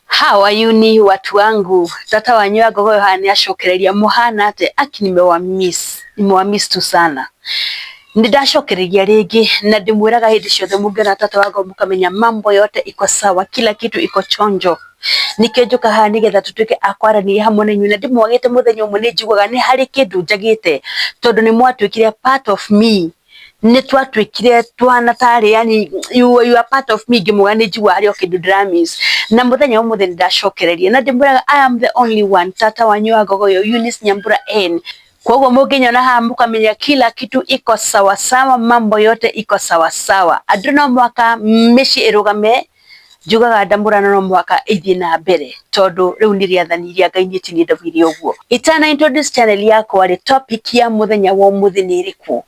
How are you ni watu wangu? Tata wanyu wa Ngogoyo haha nĩ acokereria mũhana atĩ aki nimewamiss, nimewamiss tu sana. Nĩ ndacokereria rĩngĩ na ndĩmwĩraga hĩndĩ ciothe mũngĩona tata wa Ngogoyo mũkamenya mambo yote iko sawa, kila kitu iko chonjo. Nikĩo njũkaga haha nĩgetha tũtuĩke a kwaranĩria hamwe na inyuĩ na ndĩmwagĩte mũthenya ũmwe nĩ njiguaga nĩ harĩ kĩndũ njagĩte tondũ nĩ mwatuĩkire part of me, nĩ twatuĩkire twana tarĩ yani you are part of me, ngĩmuga nĩ njiguaga harĩ o kĩndũ ndĩra miss. Na mũthenya wa ũmũthĩ nĩ ndacokereria na ndĩmwĩraga I am the only one, tata wanyu wa Ngogoyo Eunice Nyambura N. Koguo mũngĩnyona haha mũkamenya kila kitu iko sawasawa, mambo yote iko sawasawa. Andũ no mũhaka mĩciĩ ĩrũgame, njugaga ndamũrano no mũhaka ĩthiĩ na mbere tondũ rĩu nĩ rĩathani rĩa Ngai, niĩ ti niĩ ndaugire ũguo. Itana introduce channel yakwa rĩ, topic ya mũthenya wa ũmũthĩ nĩ ĩrĩkũ?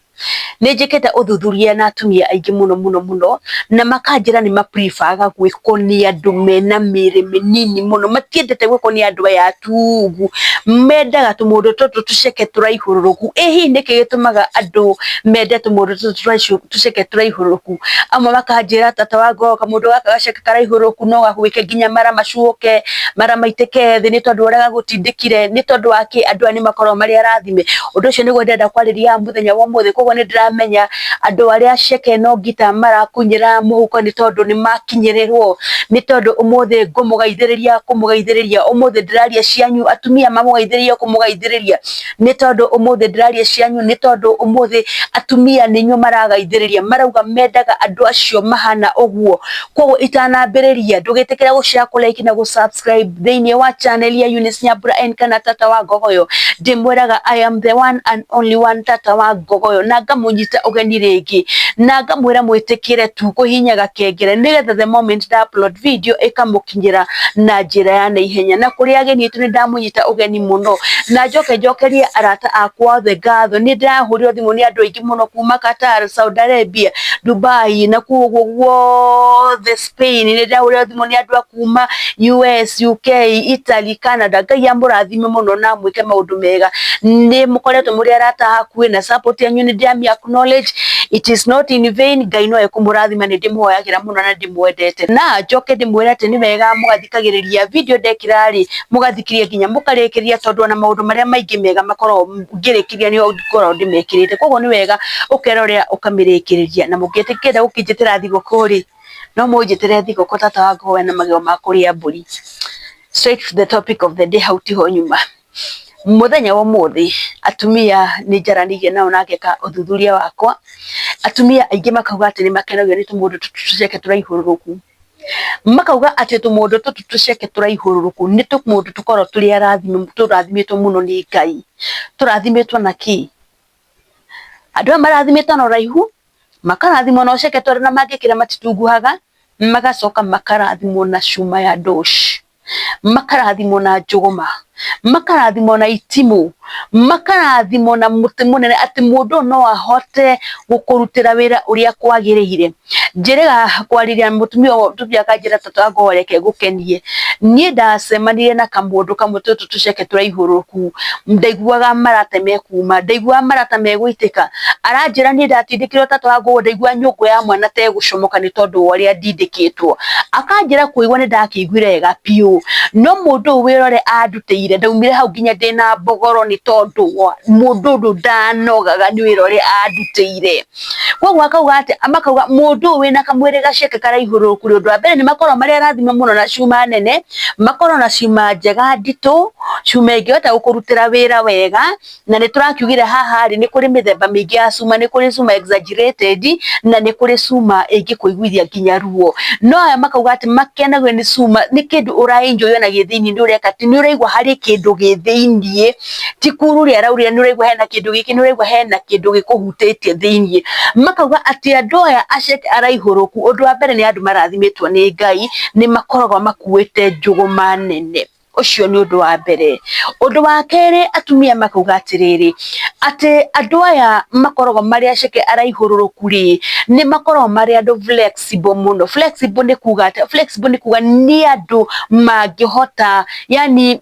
Nĩ njĩkĩte ũthuthuria na atumia aingĩ mũno mũno mũno na makanjĩra nĩ mapreferga gwĩkwo nĩ andũ mena mĩĩrĩ mĩnini mũno, matiendete gwĩkwo nĩ andũ aya atungu, mendaga tũmũndũ tũtũ tũceke tũraihũrũrũku. Ĩ hihi nĩkĩ gĩtũmaga andũ mende tũmũndũ tũtũ tũceke tũraihũrũrũku? Amwe makanjĩra tata wa Ngogoyo kamũndũ gaka gaceke karaihũrũrũku no gagwĩke nginya mara macuũke, mara maitĩke thĩ nĩ tondũ ũrĩa gagũtindĩkire, nĩ tondũ wa kĩ? Andũ aya nĩ makoragwo marĩ arathime. Ũndũ ũcio nĩguo ndĩrenda kwarĩria mũthenya wa ũmũthĩ, koguo nĩ ndĩramenya andũ arĩa aceke no ngita marakunyĩra mũhuko nĩ tondũ nĩ makinyĩrĩrwo, nĩ tondũ ũmũthĩ ngũmũgaithĩrĩria kũmũgaithĩrĩria, ũmũthĩ ndĩraria cianyu atumia mamũgaithĩrĩria kũmũgaithĩrĩria, nĩ tondũ ũmũthĩ ndĩraria cianyu, nĩ tondũ ũmũthĩ atumia nĩ inyuĩ maragaithĩrĩria, marauga mendaga andũ acio mahana ũguo. Koguo itanambĩrĩria ndũgĩtĩkĩre gũ share, kũ like na gũ subscribe thĩinĩ wa channel ya Eunice Nyambura N kana tata wa Ngogoyo. Ndĩmwĩraga I am the one and only one tata wa Ngogoyo, na ngamũnyita ũgeni rĩngĩ na ngamwĩra mwĩtĩkĩre tu kũhihinya gakengere nĩgetha the moment nda upload video ĩkamũkinyĩra na njĩra ya naihenya. Na kũrĩ ageni aitũ nĩ ndamũnyita ũgeni mũno, na njoke njokerie arata akwa othe ngatho. Nĩ ndĩrahũrĩrwo thimũ nĩ andũ aingĩ mũno kuma Qatar, Saudi Arabia, Dubai na kũu ũguo guothe, Spain. Nĩ ndĩrahũrĩrwo thimũ nĩ andũ a kuma US, UK, Italy, Canada. Ngai amũrathime mũno na amwĩke maũndũ mega. Nĩ mũkoretwo mũrĩ arata hakuhĩ na support yanyu nĩ ndĩrami acknowledge, it is not in vain. Ngai no ekũmũrathima, nĩ ndĩmũhoyagĩra mũno na ndĩmwendete. Na njoke ndĩmwĩre atĩ nĩ wega mũgathikagĩrĩria video ndekĩra rĩ, mũgathikĩrĩria nginya mũkarĩkĩria, tondũ ona maũndũ marĩa maingĩ mega makoragwo ngĩrĩkĩria nĩho ngoragwo ndĩmekĩrĩte. Koguo nĩ wega ũkerorera ũkamĩrĩkĩrĩria. Na mũngĩenda gũkĩnjĩtĩra thigũkũ rĩ, no mũnjĩtĩre thigũkũ, tata wa Ngogoyo na magego ma kũrĩa mbũri. Straight to the topic of the day, hau tiho nyuma. Mũthenya wa ũmũthĩ atumia nĩ njaranĩirie nao na ngeka ũthuthuria wakwa. Atumia aingĩ makauga atĩ nĩ makenagio nĩ tũmũndũ tũtũ tũceke tũraihũrũrũku, makauga atĩ tũmũndũ tũtũ tũceke tũraihũrũrũku nĩ tũmũndũ tũkoragwo tũrĩ arathime, tũrathimĩtwo mũno nĩ Ngai. Tũrathimĩtwo na kĩ? Andũ aya marathimĩtwo na ũraihu, makarathimwo na ũceke tondũ na mangĩkĩra matitunguhaga, magacoka makarathimwo na cuma ya ndoci, makarathimwo na njũgũma, makarathimwo na itimũ, makarathimwo na mũtĩ mũnene atĩ mũndũ ũyũ no ahote gũkũrutĩra wĩra ũrĩa kwagĩrĩire. Njĩrĩga kwarĩria mũtumia ũyũ, mũtumia akanjĩra tata wa Ngogoyo reke ngũkenie, niĩ ndacemanirie na kamũndũ kamwe tũtũ tũceke tũraihũrũrũku, ndaiguaga marata mekuma, ndaiguaga marata megũitĩka. Aranjĩra niĩ ndatindĩkirwo tata wa Ngogoyo, ndaiguaga nyũngũ ya mwana ta ĩgũcomoka nĩ tondũ wa ũrĩa ndindĩkĩtwo. Akanjĩra kũigua nĩ ndakĩiguire wega biũ, no mũndũ ũyũ wĩra ũrĩa andutĩire, ndaumire hau nginya ndĩna mbogoro nĩ tondũ wa mũndũ ũyũ ndanogaga nĩ wĩra ũrĩa andutĩire. Koguo akauga atĩ, makauga mũndũ ũyũ wĩna kamwĩrĩ gaceke karaihũrũrũku rĩ, ũndũ wa mbere nĩ makoragwo marĩ arathime mũno na cuma nene, makoragwo na cuma njega nditũ, cuma ĩngĩhota gũkũrutĩra wĩra wega. Na nĩ tũrakiugire haha rĩ, nĩ kũrĩ mĩthemba mĩingĩ ya cuma, nĩ kũrĩ cuma exaggerated na nĩ kũrĩ cuma ĩngĩkũiguithia nginya ruo. No aya makauga atĩ makenagio nĩ cuma, nĩ kĩndũ ũra enjoy ona gĩ thĩiniĩ nĩ ũreka atĩ nĩ ũraigua harĩ kĩndũ gĩ thĩiniĩ, ti kururia araurĩra, nĩ ũraigua hena kĩndũ gĩkĩ, nĩ ũraigua hena kĩndũ gĩkũhutĩtie thĩiniĩ. Makauga atĩ andũ aya aceke araihũrũku, ũndũ wa mbere nĩ andũ marathimĩtwo nĩ Ngai, nĩ makoragwo makuĩte njũgũma nene. Ũcio nĩ ũndũ wa mbere. Ũndũ wa kerĩ atumia makauga atĩrĩrĩ, atĩ andũ aya makoragwo marĩ aceke araihũrũrũku rĩ, nĩ makoragwo marĩ andũ flexible mũno. Flexible nĩ kuga atĩa? Flexible nĩ kuga nĩ andũ mangĩhota, yani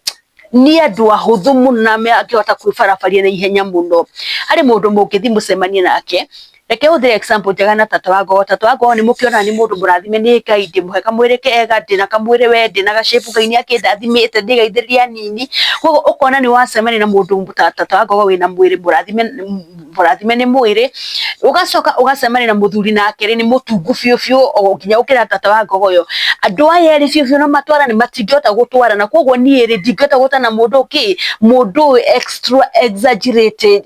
nĩ andũ ahũthũ mũno na mangĩhota kwĩbarabaria na ihenya mũno. Harĩ mũndũ mũngĩthiĩ mũcemanie nake, Reke hũthĩre example njega na tata wa Ngogo. Tata wa Ngogo nĩ mũkĩonaga nĩ mũndũ mũrathime nĩ Ngai, ndĩmũhe kamwĩrĩ kega, ndĩna kamwĩrĩ we, ndĩna ga shape Ngai nĩ akĩndathimĩte ndĩgaithĩrĩria hanini, koguo ũkona nĩ wacemania na mũndũ ta tata wa Ngogo wĩna mwĩrĩ mũrathime mũrathime nĩ mwĩrĩ, ũgacoka ũgacemania na mũthuri nake rĩ nĩ mũtungu biũ biũ o nginya gũkĩra tata wa Ngogoyo. Andũ aya erĩ biũ biũ no matwarane matingĩhota gũtwarana, koguo niĩ rĩ ndingĩhota gũtwarana na mũndũ kĩ, mũndũ ũyũ extra exaggerated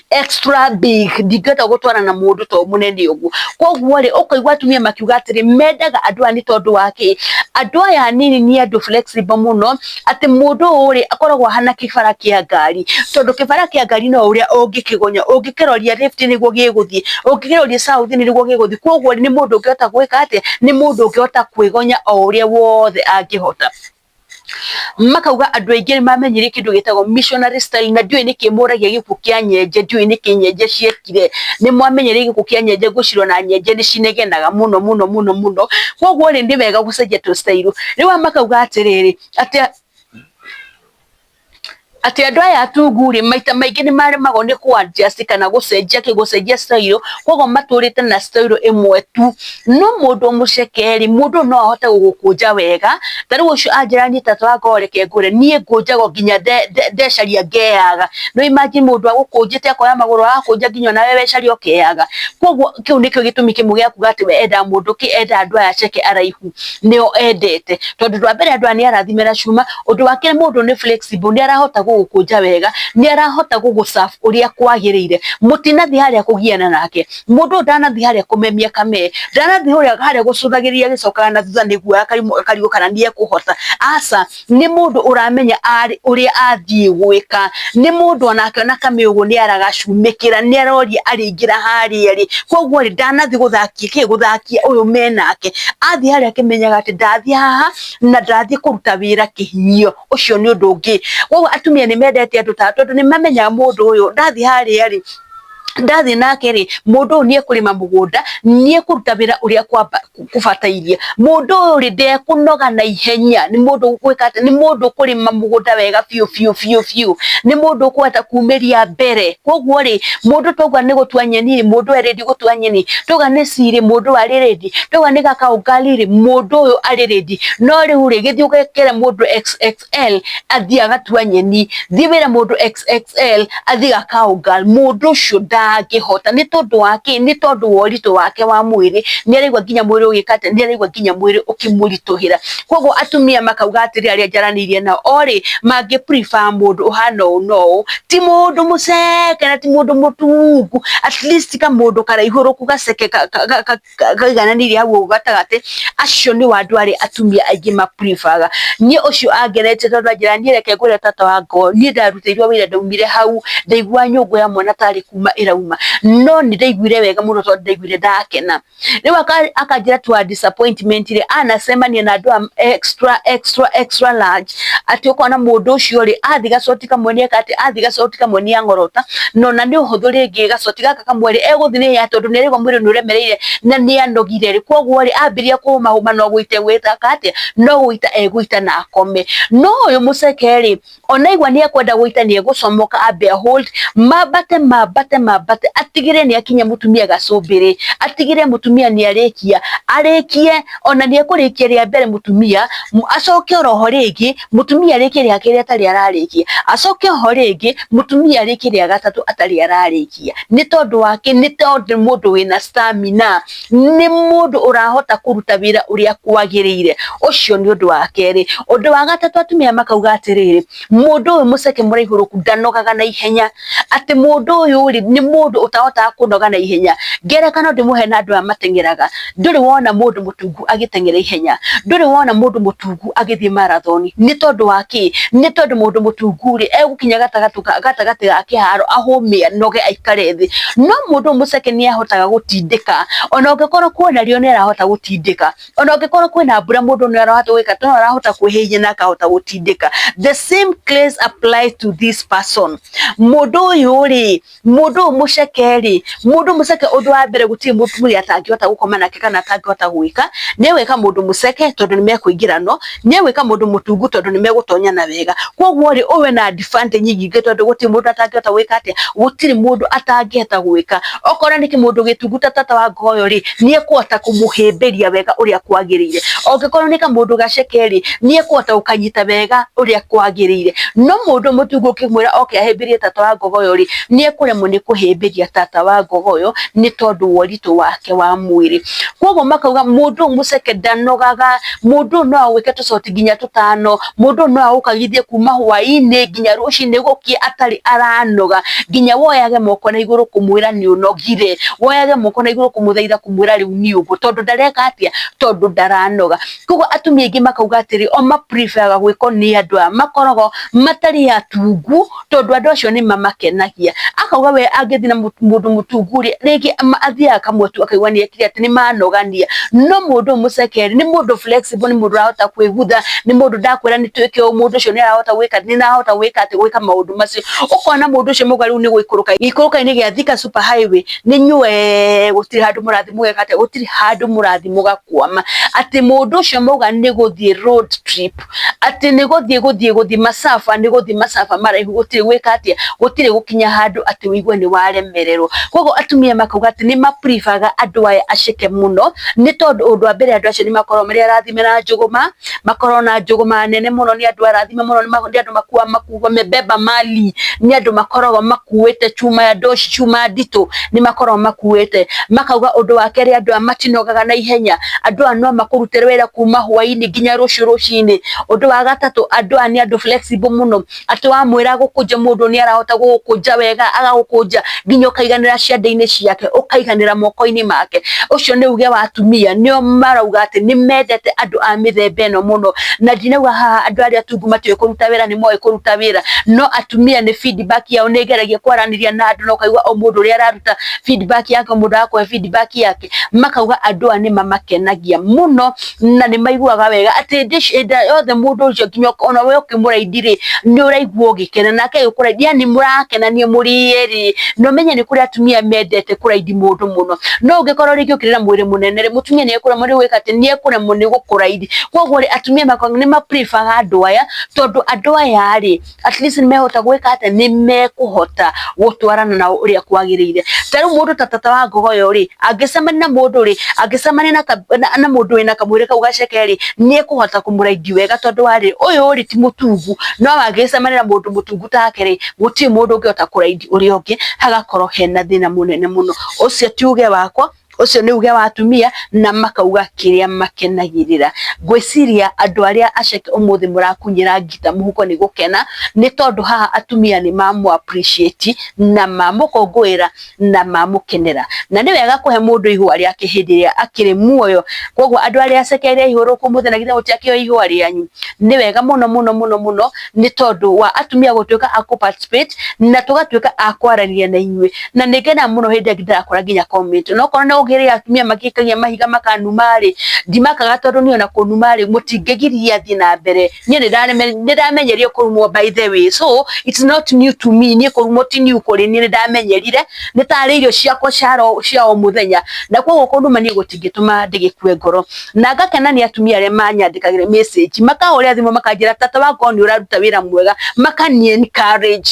extra big ndingĩhota gũtwarana na mũndũ to mũnene ũguo. Koguo rĩ ũkaigua atumia makiuga atĩrĩ mendaga andũ aya nĩ tondũ wa kĩ, andũ aya anini nĩ andũ flexible mũno atĩ mũndũ ũyũ rĩ akoragwo ahana kĩbara kĩa ngari, tondũ kĩbara kĩa ngari no ũrĩa ũngĩkĩgonya, ũngĩkĩroria left nĩguo gĩgũthiĩ, ũngĩkĩroria south nĩguo gĩgũthiĩ, koguo nĩ mũndũ ũngĩhota gwĩka atĩa, nĩ mũndũ ũngĩhota kwĩgonya o ũrĩa wothe angĩhota. Makauga andũ aingĩ nĩ mamenyire kĩndũ gĩtagwo missionary style na ndiũĩ nĩkĩ mũragia gĩkuũ kĩa nyenje, ndiũĩ nĩkĩ nyenje ciekire, nĩ mwamenyire gĩkuũ kĩa nyenje ngwĩciria ona nyenje nĩ cinegenaga mũno mũno mũno mũno, koguo rĩ nĩ wega gũcenjia tũ style. Rĩu aya makauga atĩrĩrĩ, atĩ atĩ andũ aya atungu rĩ maita maingĩ nĩ maremagwo nĩ kũ adjust kana gũcenjia kĩ gũcenjia style, koguo matũrĩte na style ĩmwe tu. No mũndũ mũceke rĩ, mũndũ no ahote gũgũkũnja wega, ta rĩu ũcio anjĩra niĩ tata wakwa reke ngũre, niĩ ngũnjagwo nginya ndecaria ngeyaga. No imagine mũndũ agũkũnjĩte akoya magũrũ agakũnja nginya onawe wecaria ũkeyaga. Koguo kĩu nĩkĩo gĩtũmi kĩmwe gĩa kuga atĩ we endaga mũndũ kĩ, endaga andũ aya aceke araihu nĩo endete. Tondũ ũndũ wa mbere andũ aya nĩ arathime na cuma, ũndũ wa kerĩ mũndũ nĩ flexible nĩ arahota gũgũkũnja wega, nĩ arahota gũgũ serve ũrĩa kwagĩrĩire. Mũtinathiĩ harĩa kũgiana nake, mũndũ ũyũ ndanathiĩ harĩa kũmemia kamee, ndanathiĩ harĩa gũcũthagĩrĩria agĩcokaga na thutha nĩguo akarigwo kana nĩ ekũhota, aca, nĩ mũndũ ũramenya ũrĩa athiĩ gwĩka, nĩ mũndũ onake ona kamee ũguo nĩ aragacumĩkĩra, nĩ aroria arĩingĩra harĩa rĩ, koguo rĩ ndanathiĩ gũthakia kĩ, gũthakia ũyũ menake, athiĩ harĩa akĩmenyaga atĩ ndathiĩ haha na ndathiĩ kũruta wĩra kĩhinyio, ũcio nĩ ũndũ ũngĩ. Koguo atumia nĩ mendete andũ ta tondũ nĩ mamenyaga mũndũ ũyũ ndathiĩ harĩa rĩ, ndathiĩ nake rĩ, mũndũ ũyũ nĩ ekũrĩma mũgũnda, nĩ ekũruta wĩra ũrĩa kũbatairie, mũndũ ũyũ rĩ ndekũnoga na ihenya, nĩ mũndũ ũgwĩka atĩa, nĩ mũndũ ũkũrĩma mũgũnda wega biũ biũ biũ biũ, nĩ mũndũ ũkũhota kumĩria mbere, koguo rĩ mũndũ twauga nĩ gũtua nyeni rĩ, mũndũ ũyũ arĩ ready gũtua nyeni, twauga nĩ cirĩ, mũndũ ũyũ arĩ ready, twauga nĩ gakaũngali rĩ, mũndũ ũyũ arĩ ready, no rĩu rĩ gĩthiĩ ũgekere mũndũ XXL athiĩ agatua nyeni, thiĩ wĩre mũndũ XXL athiĩ gakaũngal, mũndũ ũcio ndangĩhota, nĩ tondũ wa kĩ, nĩ tondũ wa ũritũ wake wa mwĩrĩ, nĩ araigua nginya mwĩrĩ ũgĩka atĩa, nĩ araigua nginya mwĩrĩ ũkĩmũritũhĩra. Koguo atumia makauga atĩrĩ arĩa njaranĩirie nao, o rĩ mangĩ prefer mũndũ ũhana ũũ na ũũ, ti mũndũ mũceke na ti mũndũ mũtungu, at least kamũndũ karaihũrũku gaceke kaigananĩirie hau ũguo gatagatĩ, acio nĩo andũ arĩa atumia aingĩ ma prefer ga. Niĩ ũcio angenetie tondũ anjĩra niĩ reke ngwĩre tata wa Ngogo, niĩ ndarutĩirwo wĩra ndaumire hau, ndaigua nyũngũ ya mwana tarĩ kuma ĩrauma, no nĩ ndaiguire wega mũno tondũ ndaiguire ndakena. Rĩu akanjĩra to her disappointment rĩ, anacemania na andũ a extra extra extra large, atĩ ũkona mũndũ ũcio rĩ, athiĩ gacoti kamwe nĩ eka atĩ, athiĩ gacoti kamwe nĩ ang'orota, na ona nĩ ũhũthũ rĩngĩ gacoti gaka kamwe rĩ, egũthiĩ naihenya tondũ nĩ araigua mwĩrĩ nĩ ũremereire na nĩ anogire rĩ, koguo rĩ, ambĩrĩria kũhũmahũma no gũita egũita atĩa, no gũita egũita na akome. No ũyũ mũceke rĩ, ona aigua nĩ ekwenda gũita nĩ egũcomoka ambe a hold, mambate mambate mambate, atigĩrĩre nĩ akinya mũtumia gacũmbĩrĩ, atigĩrĩre mũtumia nĩ arĩkia, arĩkie ona nĩ ekũrĩkia rĩa mbere mũtumia, acoke oroho rĩngĩ, mũtumia arĩkie rĩa kerĩ atarĩ ararĩkia, acoke oho rĩngĩ, mũtumia arĩkie rĩa gatatũ atarĩ ararĩkia. Nĩ tondũ wa kĩ? Nĩ tondũ nĩ mũndũ wĩna stamina, nĩ mũndũ ũrahota kũruta wĩra ũrĩa kwagĩrĩire. Ũcio nĩ ũndũ wa kerĩ. Ũndũ wa gatatũ atumia makauga atĩrĩrĩ, mũndũ ũyũ mũceke mũraihũrũku ndanogaga na ihenya, atĩ mũndũ ũyũ rĩ nĩ mũndũ ũtahotaga kũnoga na ihenya. Ngerekano ndĩmũhe na andũ aya mateng'eraga, ndũrĩ wona mũndũ mũtungu agĩteng'era ihenya, ndũrĩ wona mũndũ mũtungu agĩthiĩ marathon, nĩ tondũ wa kĩ? Nĩ tondũ mũndũ mũtungu rĩ egũkinya gatagatĩ ga kĩharo ahũme anoge aikare thĩ, no mũndũ ũyũ mũceke nĩ ahotaga gũtindĩka, ona ũngĩkorwo kwĩna riũa nĩ arahota gũtindĩka, ona ũngĩkorwo kwĩna mbura mũndũ nĩ arahota gwĩka, no arahota kwĩhĩhia na akahota gũtindĩka. The same case applies to this person. Mũndũ ũyũ rĩ, mũndũ ũyũ Mũndũ mũceke rĩ, mũndũ mũceke ũndũ wa mbere gũtirĩ mũtumia atangĩhota gũkoma nake kana atangĩhota gwĩka, nĩ egwĩka mũndũ mũceke tondũ nĩ mekũingĩrano, nĩ egwĩka mũndũ mũtungu tondũ nĩ megũtonyana wega. Koguo rĩ, ũyũ ena advantage nyingĩ tondũ gũtirĩ mũndũ atangĩhota gwĩka atĩa, gũtirĩ mũndũ atangĩhota gwĩka. Okorwo nĩ kĩmũndũ gĩtungu ta tata wa ngoyo rĩ, nĩ ekũhota kũmũhĩmbĩria wega ũrĩa kwagĩrĩire. Angĩkorwo nĩ kamũndũ gaceke rĩ, nĩ ekũhota gũkanyita wega ũrĩa kwagĩrĩire. No mũndũ mũtungu ũkĩmwĩra oke ahĩmbĩrie tata wa ngogoyo rĩ, nĩ ekũremwo nĩ kũhĩmbĩria tata wa ngogoyo nĩ tondũ wa ũritũ wake wa mwĩrĩ. Koguo makauga mũndũ ũyũ mũceke ndanogaga, mũndũ ũyũ no agwĩke tũcoti nginya tũtano, mũndũ ũyũ no agũkagithie kuma hwainĩ nginya rũcinĩ gũkĩe atarĩ aranoga, nginya woyage moko na igũrũ kũmwĩra nĩ ũnogire, woyage moko na igũrũ kũmũthaitha kũmwĩra rĩu nĩ ũguo, tondũ ndareka atĩa, tondũ ndaranoga. Koguo atumia aingĩ makauga atĩrĩ, o ma prefer ga gwĩkwo nĩ andũ aya makoragwo matarĩ atungu, tondũ andũ acio nĩ mamakenagia. Akauga we angĩthiĩ na mũndũ mũtungu rĩ, rĩngĩ athiaga kamwe tu akaigua nĩ ekire atĩ nĩ manogania. No mũndũ ũyũ mũceke rĩ, nĩ mũndũ flexible, nĩ mũndũ ũrahota kwĩgutha, nĩ mũndũ ndakwĩra nĩ twĩke ũũ, mũndũ ũcio nĩ arahota gwĩka, nĩ arahota gwĩka atĩ gwĩka maũndũ macio. Ũkona mũndũ ũcio mauga rĩu nĩ gũikũrũka gĩikũrũka-inĩ gĩa Thika Super Highway, nĩ inyuĩ gũtirĩ handũ mũrathiĩ mũgeka atĩa, gũtirĩ handũ mũrathiĩ mũgakwama. Atĩ mũndũ ũcio mauga nĩ gũthiĩ road trip, atĩ nĩ gũthiĩ gũthiĩ gũthiĩ masafa, nĩ gũthiĩ masafa maraihu, gũtirĩ gwĩka atĩa, gũtirĩ gũkinya handũ atĩ ũigue nĩ waremererwo. Koguo atumia makauga atĩ nĩ ma prefer ga andũ aya aceke mũno, nĩ tondũ ũndũ wa mbere andũ acio nĩ makoragwo marĩ arathime na njũgũma, makoragwo na njũgũma nene mũno, nĩ andũ arathime mũno, nĩ andũ makuaga wamebeba mali, nĩ andũ makoragwo makuĩte chuma ya ndoci, chuma nditũ, nĩ makoragwo makuĩte. Makauga ũndũ wa kerĩ andũ aya matinogaga na ihenya, andũ aya no makũrutĩre wĩra kuma hwainĩ nginya rũciũ rũcinĩ. Ũndũ wa gatatũ, andũ aya nĩ andũ flexible mũno, atĩ wamwĩra gũkũnja mũndũ nĩ arahota gũgũkũnja wega, agagũkũnja nginya ũkaiganĩra ciande-inĩ ciake, ũkaiganĩra moko-inĩ make. Ũcio nĩ uge wa atumia, nĩo marauga atĩ nĩ mendete andũ a mĩthemba ĩno mũno. Na ndinauga haha andũ arĩa atungu matiũĩ kũruta wĩra, nĩ moĩ kũruta wĩra, no atumia nĩ feedback yao nĩ ĩgeragia kwaranĩria na andũ na ũkaigua o mũndũ ũrĩa araruta feedback yake, o mũndũ arakũhe feedback yake. Makauga andũ aya nĩ mamakenagia mũno na nĩ maiguaga wega atĩ hĩndĩ yothe mũndũ ũcio nginya ona we ũkĩmũraidi rĩ, nĩ ũraigua ũgĩkena nake agĩkũraidi, yani mũrakenania mũrĩ erĩ. Na ũmenye nĩ kũrĩ atumia mendete kũraidi mũndũ mũno, no ũngĩkorwo rĩngĩ ũkĩrĩ na mwĩrĩ mũnene rĩ, mũtumia nĩ ekũremwo nĩ gwĩka atĩ, nĩ ekũremwo nĩ gũkũraidi. Koguo rĩ, atumia makauga nĩ ma prefer ga andũ aya, tondũ andũ aya rĩ, at least nĩ mehota gwĩka atĩa, nĩ mekũhota gũtwarana nao ũrĩa kwagĩrĩire. Ta rĩu mũndũ ta tata wa ngogoyo rĩ, angĩcemania na mũndũ rĩ, angĩcemania na mũndũ wĩna kamwĩrĩ kau gaceke rĩ, nĩ ekũhota kũmũraidi wega tondũ wa rĩrĩ, ũyũ rĩ ti mũtungu, no angĩcemania na mũndũ mũtungu take rĩ, gũtirĩ mũndũ ũngĩhota kũraidi ũrĩa ũngĩ, hagakorwo hena thĩna mũnene mũno. Ũcio ti uge wakwa, ũcio nĩ uge wa atumia na makauga kĩrĩa makenagĩrĩra. Ngwĩciria andũ arĩa aceke ũmũthĩ mũrakunyĩra ngita mũhuko nĩ gũkena, nĩ tondũ haha atumia nĩ mamũ appreciate na mamũkũngũĩra na mamũkenera. Na nĩ wega kũhe mũndũ ihũa rĩake hĩndĩ ĩrĩa akĩrĩ muoyo. Koguo andũ arĩa aceke arĩa ihũrũku ũmũthĩ na githĩ mũtiakĩoya ihũa rĩanyu, nĩ wega mũno mũno mũno mũno, nĩ tondũ wa atumia gũtuĩka a kũ participate na tũgatuĩka a kwaranĩria na inyuĩ. Na nĩ ngenaga mũno hĩndĩ ĩrĩa ndĩrakora nginya comment. Na okorwo nĩ ũgĩrĩ atumia magĩikagia mahiga makanuma rĩ, ndimakaga tondũ niĩ ona kũnuma rĩ, mũtingĩgiria thiĩ na mbere. Niĩ nĩ ndamenyerio kũrumwo by the way, so it's not new to me. Niĩ kũrumwo ti new kũrĩ niĩ, nĩ ndamenyerire, nĩ tarĩ irio ciakwa cia o mũthenya. Na koguo kũnuma niĩ gũtingĩtũma ndĩgĩkue ngoro. Na ngakena nĩ atumia arĩa manyandĩkagĩra message, makahũrĩra thimũ makanjĩra tata wakwa nĩ ũraruta wĩra mwega, makani encourage.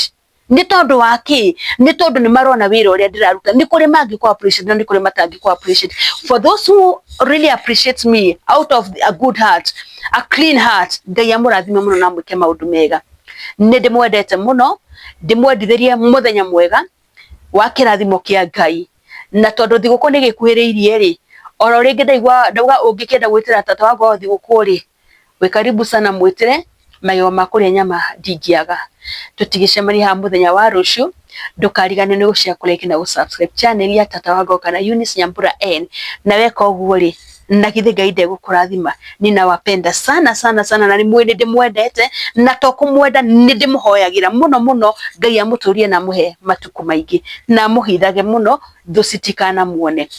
Nĩ tondũ wa kĩ? Nĩ tondũ nĩ marona wĩra ũrĩa ndĩraruta. Nĩ kũrĩ mangĩkũ appreciate na nĩ kũrĩ matangĩkũ appreciate. For those who really appreciate me out of a good heart, a clean heart, Ngai amũrathime mũno na amwĩke maũndũ mega. Nĩ ndĩmwendete mũno, ndĩmwendithĩrie mũthenya mwega wa kĩrathimo kĩa Ngai. Na tondũ thigũkũ nĩ gĩkuhĩrĩirie rĩ, oro rĩngĩ ndaigua ndauga ũngĩkĩenda gwĩtĩra tata wakwa thigũkũ rĩ, wĩ karibu sana mwĩtĩre, magego ma kũrĩa nyama ndingĩaga. Tũtigĩcemania haha mũthenya wa rũciũ, ndũkariganĩrwo nĩ gũ-share, kũ-like na gũ-subscribe channel ya tata wa Ngogo kana Eunice Nyambura N. Na weka ũguo rĩ, na githĩ Ngai ndegũkũrathima. Ninawapenda sana sana sana na nĩ mũĩ nĩ ndĩmwendete, na to kũmwenda nĩ ndĩmũhoyagĩra mũno mũno Ngai amũtũrie na amũhe matukũ maingĩ na amũhithage mũno thũ citikanamuone.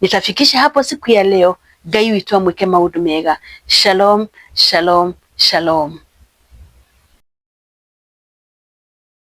Nitafikisha hapo siku ya leo. Ngai witũ amwĩke maũndũ mega. Shalom, shalom, shalom.